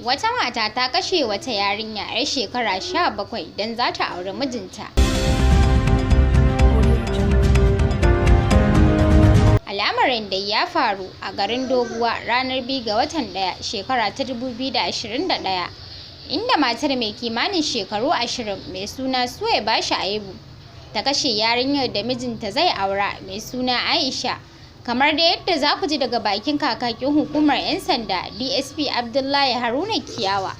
Wata mata ta kashe wata yarinya 'yar shekara 17 don za ta auri mijinta. Al'amarin dai ya faru a garin Doguwa ranar 2 ga watan 1 shekara ta 2021, inda matar mai kimanin shekaru 20 mai suna Suwaiba Shaibu ta kashe yarinyar da mijinta zai aura mai suna Aisha. Kamar dai yadda za ku ji daga bakin kakakin hukumar 'yan sanda DSP Abdullahi Haruna Kiyawa.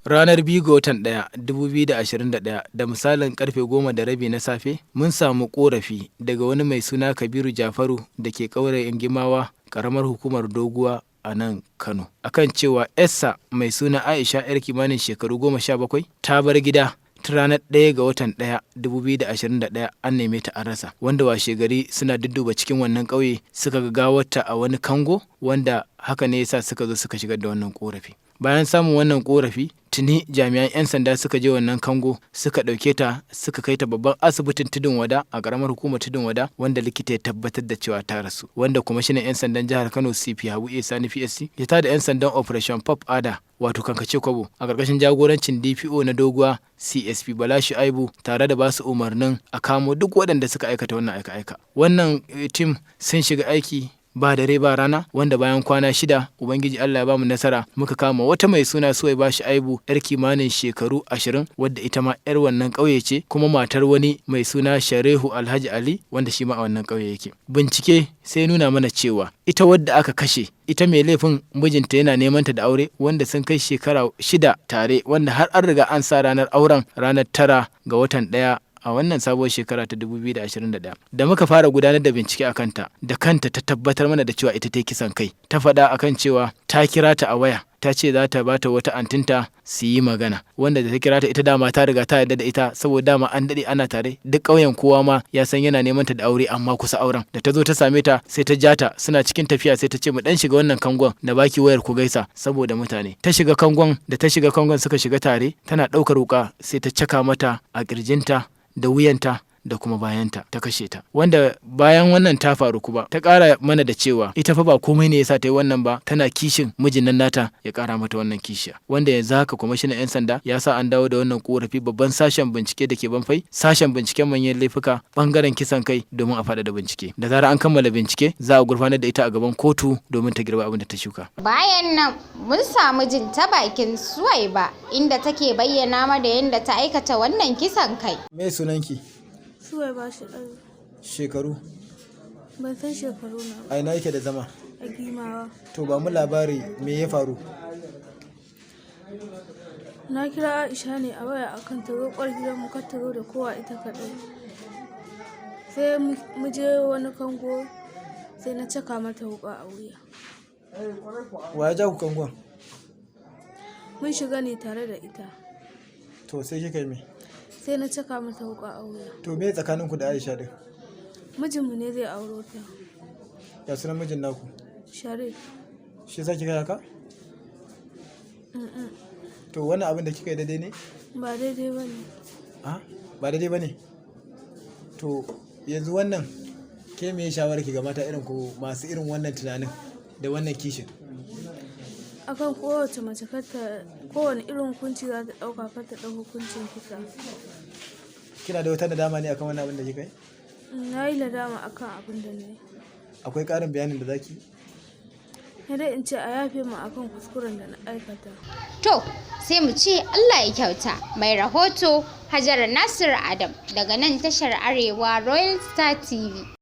Ranar 2 ga watan 1, 2021 da misalin karfe 10:30 na safe, mun samu korafi daga wani mai suna Kabiru Jafaru da ke ƙauyen Gimawa, ƙaramar hukumar Doguwa a nan Kano, akan cewa 'yarsa mai suna Aisha 'yar kimanin shekaru 17 ta bar gida ta ranar 1 ga watan 1, 2021 an neme ta an rasa, wanda washe gari suna dudduba cikin wannan ƙauye suka ga gawarta a wani kango, wanda haka ne yasa suka zo suka shigar da wannan korafi. Bayan samun wannan korafi, tuni jami'an 'yan sanda suka je wannan kango suka ɗauke ta suka kai ta babban asibitin Tudun Wada a ƙaramar hukumar Tudun Wada, wanda likita ya tabbatar da cewa ta rasu, wanda kwamishinan 'yan sandan jihar Kano CP Habu A Sani PSC ya tada 'yan sandan Operation Pop Ada, wato kankace kwabo, a ƙarƙashin jagorancin DPO na Doguwa CSP Bala Shu'aibu, tare da basu umarnin a kamo duk waɗanda suka aikata wannan aika-aika. Wannan tim sun shiga aiki ba dare ba rana, wanda bayan kwana 6 Ubangiji Allah ya bamu nasara muka kama wata mai suna Suwaiba Shaibu yar kimanin shekaru 20, wadda ita ma yar wannan ƙauye ce, kuma matar wani mai suna Sharehu Alhaji Ali, wanda shi ma a wannan ƙauye yake. Bincike sai nuna mana cewa ita wadda aka kashe, ita mai laifin, mijinta yana neman ta da aure, wanda sun kai shekara 6 tare, wanda har an riga an sa ranar auren ranar 9 ga watan 1 a wannan sabuwar shekara ta 2021. Da muka fara gudanar da bincike a kanta, da kanta ta tabbatar mana da cewa ita ta kisan kai. Ta faɗa akan cewa ta kira ta a waya, ta ce za ta bata wata antinta su yi magana, wanda da ta kira ta ita dama ta riga ta yarda da ita, saboda dama an daɗe ana tare, duk ƙauyen kowa ma ya san yana neman ta da aure, amma kusa auren. Da ta zo ta same ta, sai ta ja ta, suna cikin tafiya sai ta ce mu dan shiga wannan kangon na baki wayar ku gaisa saboda mutane. Ta shiga kangon, da ta shiga kangon suka shiga tare, tana ɗaukar wuka sai ta caka mata a ƙirjinta da wuyanta da kuma bayanta, ta kashe ta. Wanda bayan wannan ta faru kuma ta ƙara mana da cewa ita fa ba komai ne yasa ta yi wannan ba, tana kishin mijin nan nata ya ƙara mata wannan kishiya. Wanda yanzu haka kwamishinan 'yan sanda ya sa an dawo da wannan korafi babban sashen bincike da ke Banfai, sashen binciken manyan laifuka, bangaren kisan kai, domin a faɗaɗa bincike. Da zarar an kammala bincike, za a gurfanar da ita a gaban kotu domin ta girba abin da ta shuka. Bayan nan mun samu jin ta bakin Suwaiba, inda take bayyana mana yadda ta aikata wannan kisan kai. Me sunanki? Suwaiba Shaibu. Shekaru? Ban san shekaru na ba. A ina yake da zama? A Gimawa. To ba mu labari, me ya faru? Na kira Aisha ne a waya akan ta zo ƙofar gidanmu, kar ta zo da kowa, ita kaɗai. Sai mu je wani kango, sai na caka mata wuƙa a wuya. Wa ya ja ku kangon? Mun shiga ne tare da ita. To sai kika yi me? Sai na caka mata wuƙa a wuya. To me tsakaninku da Aisha din? Mijinmu ne zai auro ta. Ya sunan mijin naku? Sharif. Shi yasa kika yi haka? To wannan abin da kika yi daidai ne? Ba daidai ba ne. A ba daidai ba ne? To yanzu wannan ke me shawarar ki ga mata irin ku masu irin wannan tunanin da wannan kishin? Akan kowace mace kar ta, kowane irin hukunci za ta ɗauka, kar ta ɗau hukuncin kisa. Kina da wata nadama ne akan wannan abin da kika yi? Na yi nadama akan abin da na yi. Akwai ƙarin bayanin da zaki yi? Sai dai in ce a yafe mu akan kuskuren da na aikata. To sai mu ce Allah ya kyauta. Mai rahoto Hajara Nasir Adam daga nan tashar Arewa Royal Star TV.